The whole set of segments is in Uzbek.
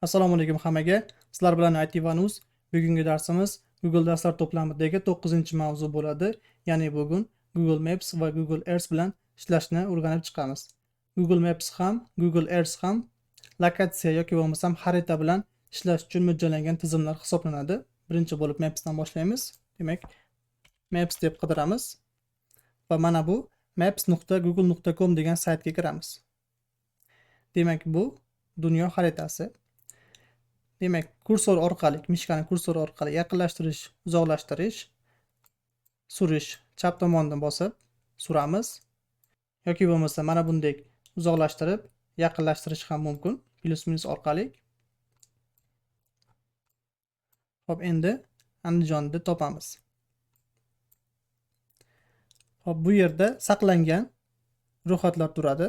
Assalomu alaykum hammaga. Sizlar bilan IT Vanus. Bugungi darsimiz Google darslar to'plamidagi 9-mavzu bo'ladi. Ya'ni bugun Google Maps va Google Earth bilan ishlashni o'rganib chiqamiz. Google Maps ham, Google Earth ham lokatsiya yoki bo'lmasam xarita bilan ishlash uchun mo'ljallangan tizimlar hisoblanadi. Birinchi bo'lib Maps'dan boshlaymiz. Demak, Maps deb qidiramiz va mana bu maps.google.com degan saytga kiramiz. Demak, bu dunyo xaritasi. Demak, kursor orqali, mishkani kursor orqali yaqinlashtirish, uzoqlashtirish, surish, chap tomondan bosib suramiz yoki bo'lmasa mana bunday uzoqlashtirib, yaqinlashtirish ham mumkin, plus minus orqali. Xo'p, endi Andijonni topamiz. Xo'p, bu yerda saqlangan ro'yxatlar turadi.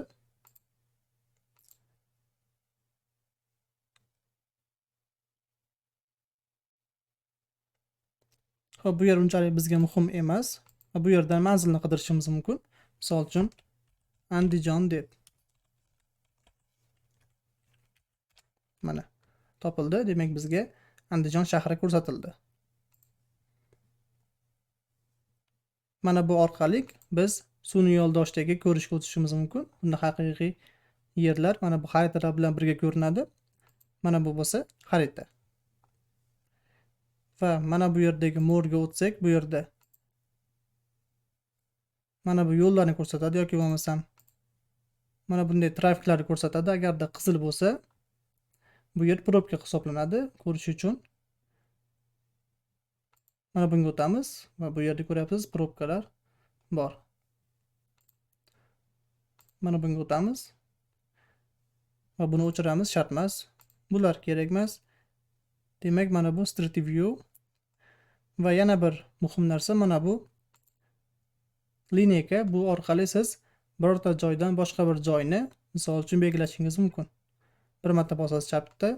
Xo'p, bu yer unchalik bizga muhim emas. Bu yerdan manzilni qidirishimiz mumkin. Misol uchun Andijon deb. Mana topildi. Demak, bizga Andijon shahri ko'rsatildi. Mana bu orqali biz sun'iy yo'ldoshdagi ko'rishga o'tishimiz mumkin. Bunda haqiqiy yerlar mana bu xaritalar bilan birga ko'rinadi. Mana bu bo'lsa xarita. Va mana bu yerdagi morga o'tsak, bu yerda mana bu yo'llarni ko'rsatadi yoki bo'lmasam mana bunday trafiklarni ko'rsatadi. Agarda qizil bo'lsa, bu yer probka hisoblanadi ko'rish uchun. Mana bunga o'tamiz va bu yerda ko'ryapsiz, probkalar bor. Mana bunga o'tamiz va buni o'chiramiz, shart emas. Bular kerak emas. Demak, mana bu Street View va yana bir muhim narsa mana bu lineyka. Bu orqali siz birorta joydan boshqa bir joyni, misol uchun, belgilashingiz mumkin. Bir marta bosasiz chapda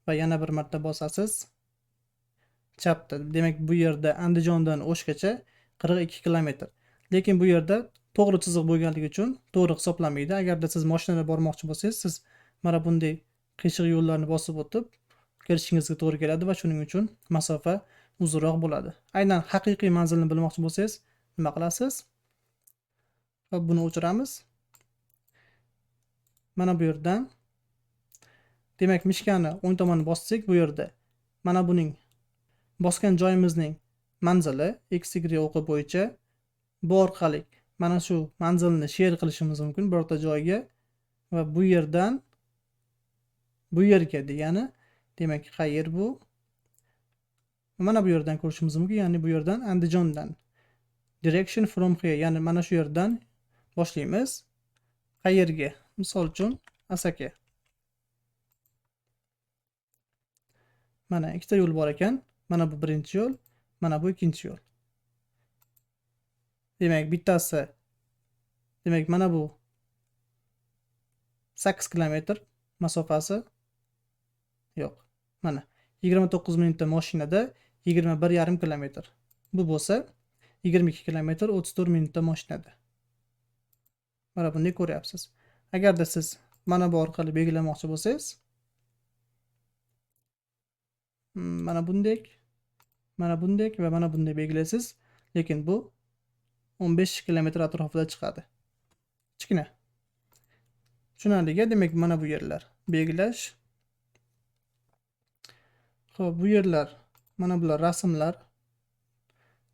va yana bir marta bosasiz chapda. Demak, bu yerda Andijondan O'shgacha 42 kilometr. Lekin bu yerda to'g'ri chiziq bo'lganligi uchun to'g'ri hisoblanmaydi. Agarda siz mashinada bormoqchi bo'lsangiz, siz mana bunday qiyshiq yo'llarni bosib o'tib kelishingizga to'g'ri keladi va shuning uchun masofa uzunroq bo'ladi. Aynan haqiqiy manzilni bilmoqchi bo'lsangiz, nima qilasiz? Va buni o'chiramiz. Mana bu yerdan, demak, mishkani o'ng tomonni bossak, bu yerda mana buning bosgan joyimizning manzili X, Y o'qi bo'yicha bu orqali mana shu manzilni share qilishimiz mumkin birorta joyga va bu yerdan bu yerga degani, demak, qayer bu? Mana bu yerdan ko'rishimiz mumkin, ya'ni bu yerdan Andijondan direction from here, ya'ni mana shu yerdan boshlaymiz. Qayerga? Misol uchun Asaka. Mana ikkita yo'l bor ekan. Mana bu birinchi yo'l, mana bu ikkinchi yo'l. Demak, bittasi, demak, mana bu 8 kilometr masofasi yo'q. Mana 29 minutda mashinada 21,5 kilometr. Bu bo'lsa 22 kilometr 34 minutda mashinada. Mana bunday ko'ryapsiz. Agarda siz mana bu orqali belgilamoqchi bo'lsangiz, mana bunday, mana bunday va mana bunday belgilaysiz, lekin bu 15 kilometr atrofida chiqadi. Kichkina. Tushunarliga, demak, mana bu yerlar belgilash. Xo'p, bu yerlar, mana bular rasmlar.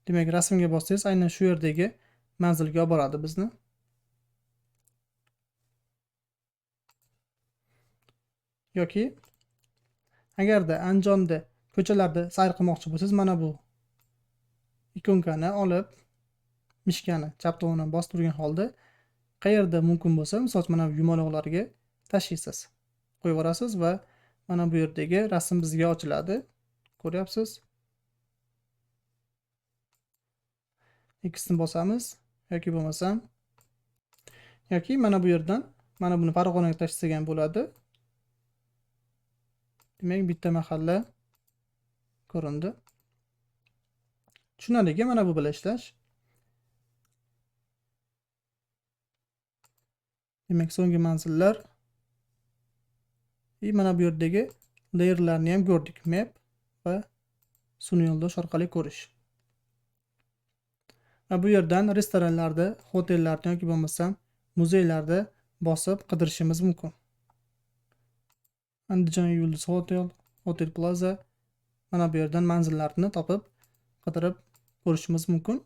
Demak, rasmga bossangiz, aynan shu yerdagi manzilga olib boradi bizni. Yoki agarda Andijonda ko'chalarda sayr qilmoqchi bo'lsangiz, mana bu ikonkani olib, mishkani chap tomondan bosib turgan holda qayerda mumkin bo'lsa, misol uchun mana bu yumaloqlarga tashlaysiz. Qo'yib yuborasiz va mana bu yerdagi rasm bizga ochiladi. Ko'ryapsiz? X ni bosamiz yoki bo'lmasam yoki mana bu yerdan mana buni Farg'onaga tashlasak ham bo'ladi. Demak, bitta mahalla ko'rindi. Tushunarligi mana bu bilan ishlash. Demak, so'nggi manzillar. Mana bu yerdagi layerlarni ham ko'rdik. Map va sun'iy yo'ldosh orqali ko'rish. Va bu yerdan restoranlarda, hotellarda yoki bo'lmasam muzeylarda bosib qidirishimiz mumkin. Andijon Yulduz Hotel, Hotel Plaza, mana bu yerdan manzillarni topib qidirib ko'rishimiz mumkin.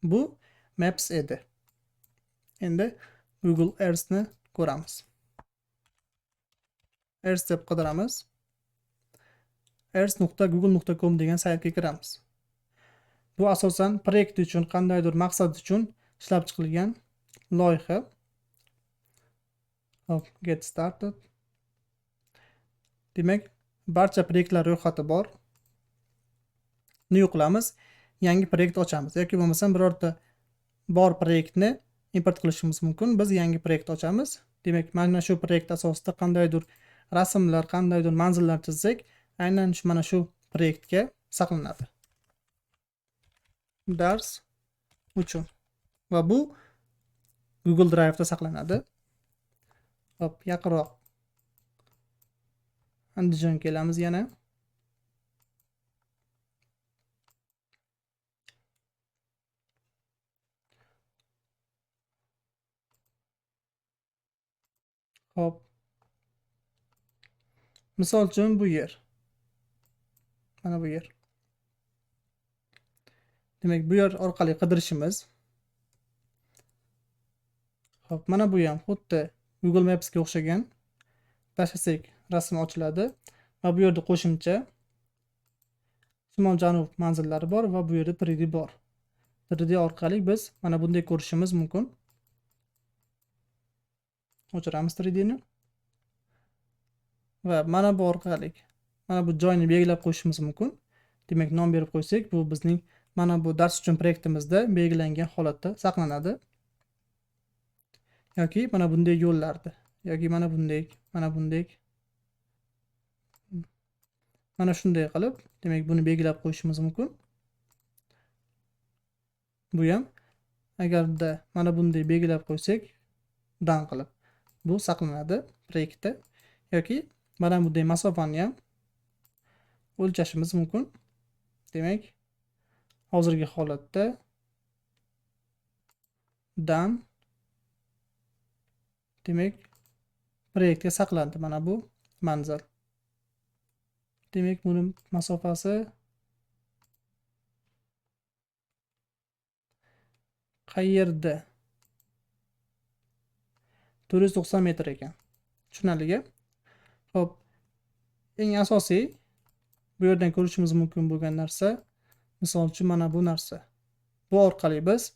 Bu Maps edi. Endi Google Earth'ni ko'ramiz. Earth deb qidiramiz. earth.google.com degan saytga kiramiz. Bu asosan proyekt uchun, qandaydir maqsad uchun ishlab chiqilgan loyiha. Hop, get started. Demak, barcha proyektlar ro'yxati bor. New qilamiz, yangi proyekt ochamiz yoki bo'lmasam birorta bor proyektni import qilishimiz mumkin. Biz yangi proyekt ochamiz. Demak, mana shu proyekt asosida qandaydir rasmlar, qandaydir manzillar chizsak, aynan mana shu proyektga saqlanadi. Dars uchun. Va bu Google Drive'da saqlanadi. Hop, yaqinroq Andijon kelamiz yana. Hop. Misol uchun bu yer. Mana bu yer. Demak, bu yer orqali qidirishimiz. Hop, mana bu ham xuddi Google Mapsga o'xshagan. Tashlasak rasm ochiladi va bu yerda qo'shimcha shimol-janub manzillari bor va bu yerda 3D bor. 3D orqali biz mana bunday ko'rishimiz mumkin. O'chiramiz 3D'ni. Va mana bu orqali mana bu joyni belgilab qo'yishimiz mumkin. Demak, nom berib qo'ysak, bu bizning mana bu dars uchun proyektimizda belgilangan holatda saqlanadi. Yoki mana bunday yo'llarda, yoki mana bunday, mana bunday. Mana shunday qilib, demak, buni belgilab qo'yishimiz mumkin. Bu ham agarda mana bunday belgilab qo'ysak, dan qilib bu saqlanadi proyektda yoki mana bunday masofani ham o'lchashimiz mumkin. Demak, hozirgi holatda dan demak proyektga saqlandi mana bu manzil. Demak, buning masofasi qayerda? 490 metr ekan. Tushunarli-ku? Xo'p, eng asosiy bu yerdan ko'rishimiz mumkin bo'lgan narsa, misol uchun mana bu narsa. Bu orqali biz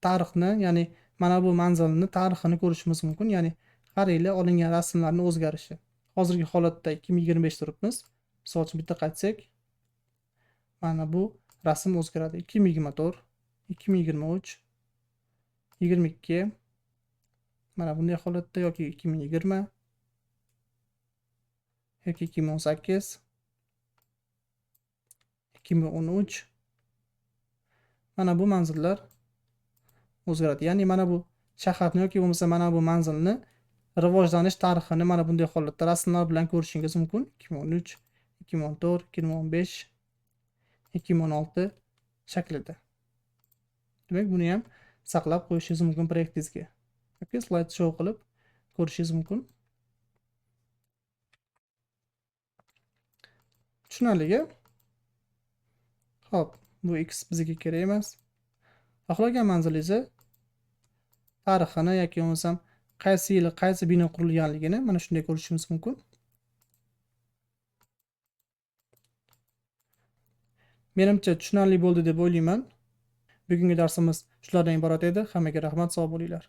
tarixni, ya'ni mana bu manzilni tarixini ko'rishimiz mumkin, ya'ni har yili olingan rasmlarning o'zgarishi. Hozirgi holatda 2025 turibmiz. Misol uchun bitta qaytsak, mana bu rasm o'zgaradi. 2024, 2023, 22, mana bunday holatda yoki 2020 yoki 2018, 2013, mana bu manzillar o'zgaradi. Ya'ni mana bu shaharni yoki bo'lmasa mana bu manzilni rivojlanish tarixini mana bunday holatda rasmlar bilan ko'rishingiz mumkin. 2013, 2014, 2015, 2016 shaklida. Demak, buni ham saqlab qo'yishingiz mumkin proyektingizga. Yoki slayd show qilib ko'rishingiz mumkin. Tushunarli-ku? Xo'p, bu X bizga kerak emas. Xohlagan manzilingizni tarixini yoki bo'lmasam qaysi yili qaysi bino qurilganligini mana shunday ko'rishimiz mumkin. Menimcha tushunarli bo'ldi deb o'ylayman. Bugungi darsimiz shulardan iborat edi. Hammaga rahmat, sog' bo'linglar.